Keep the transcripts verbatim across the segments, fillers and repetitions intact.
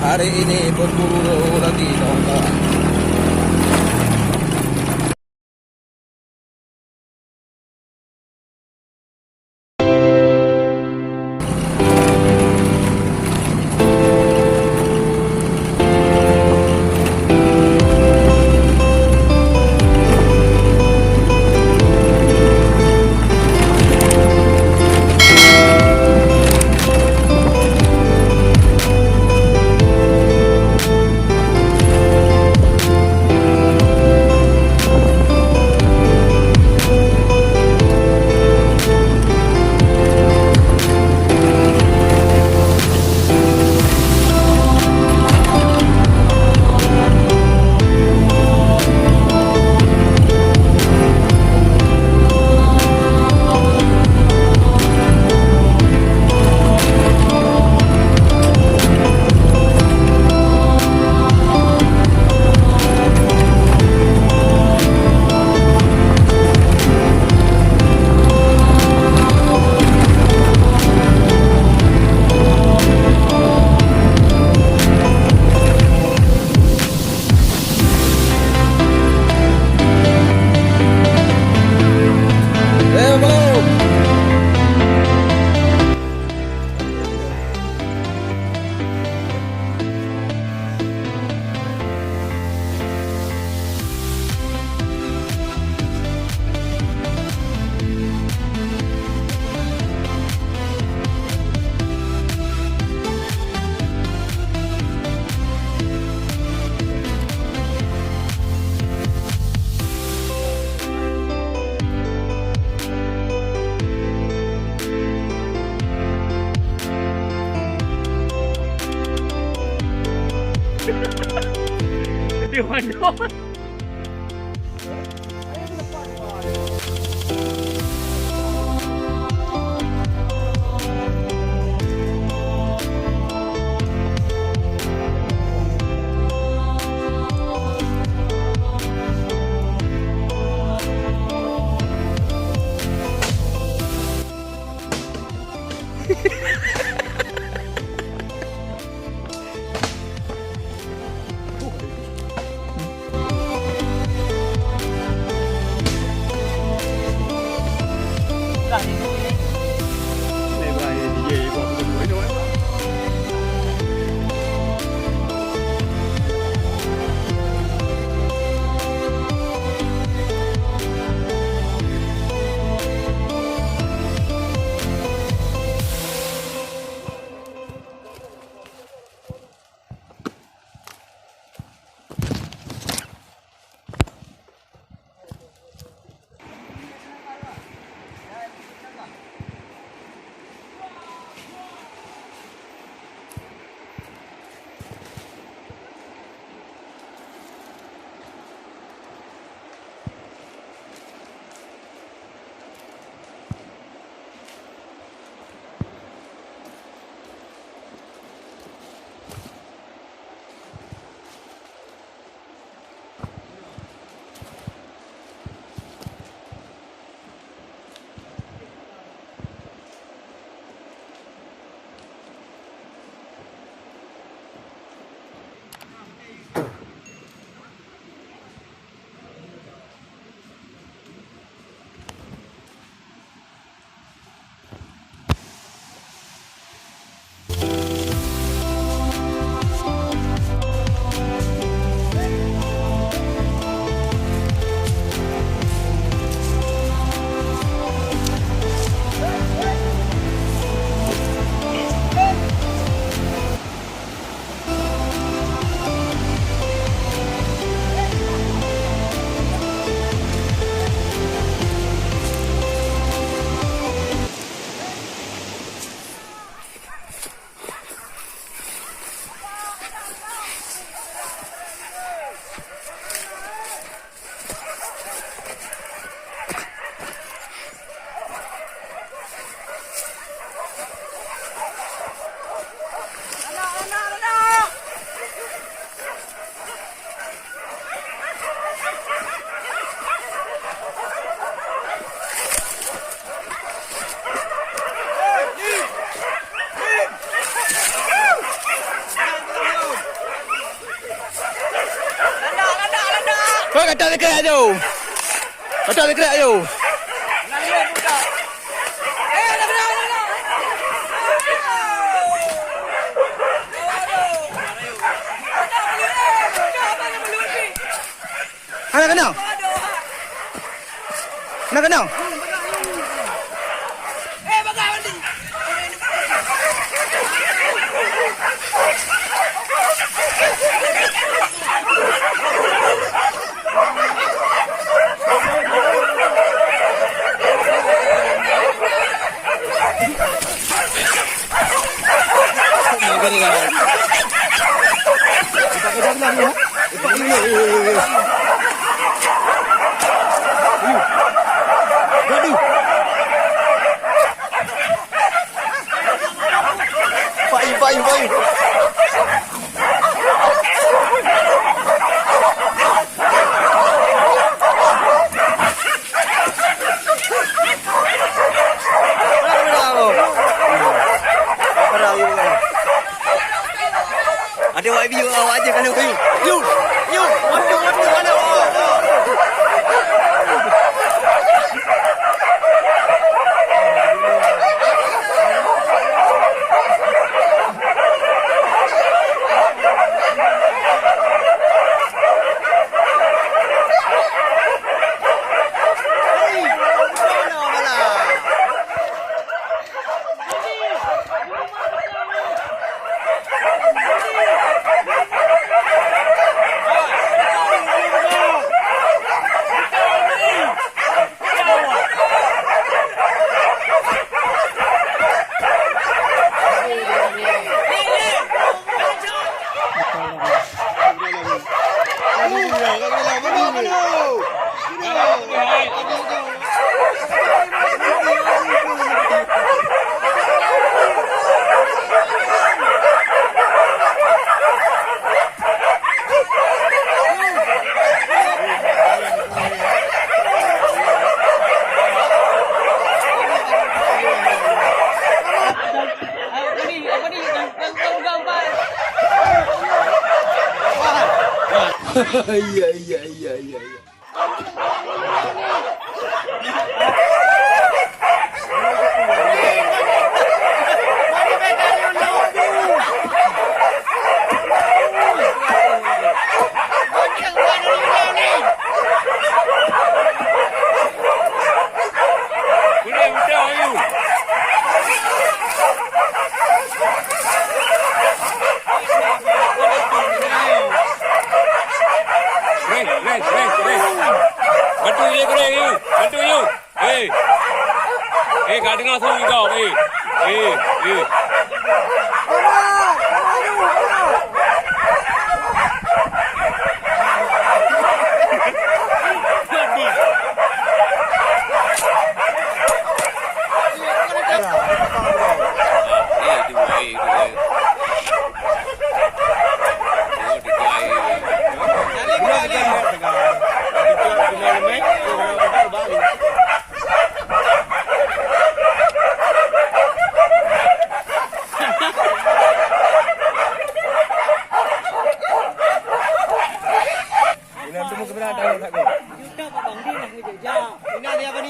Hari ini berburu lagi dong kawan. Yo. Betul gerak yo. Hana kena. Hana kena. Payu, payu, payu. Ada awak video, awak aja kalau kayu. Yu, yu, waduh, waduh, waduh. Iya, iya, iya, iya, iya. Reh, reh, reh, reh. Bantu ye, reh, ye. Bantu ye. Eh. Eh, ka dengar su igoe. Eh. Eh, eh.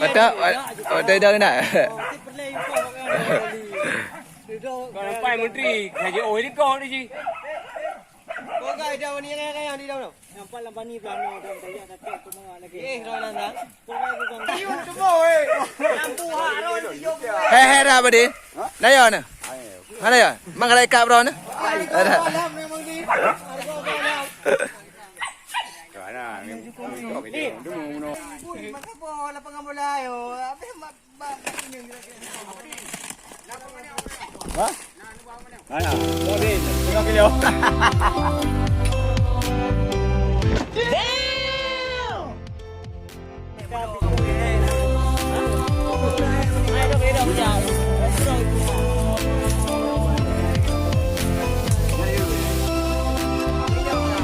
Mantap, mantap dah kena. Kau nampak menteri, Haji Oh ini kau di sini. Kau kan ada ni kan yang di dalam. Nampak lam bani belah ni, dah tak ada tu semua lagi. Eh, dah dah. Kau kan tu kan. Cium semua, eh. Lampu hak ron tujuh puluh. Hei, hei, dah, Badin. Dah ya, ni? Ha, dah ya? Mak malaikat bro ni? Ada. Malam memang ni. Mana? Ni. Ni, masa apa lapangan bola, yo? Habis mak Ha? Mana? Mobil. Tengok video.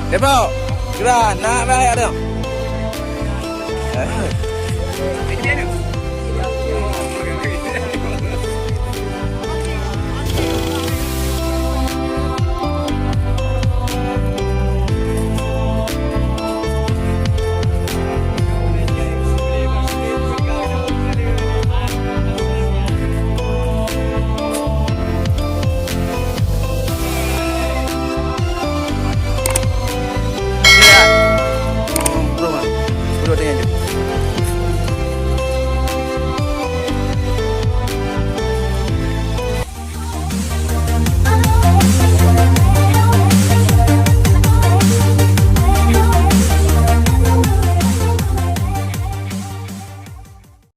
Depok, gerak, nak balik ada.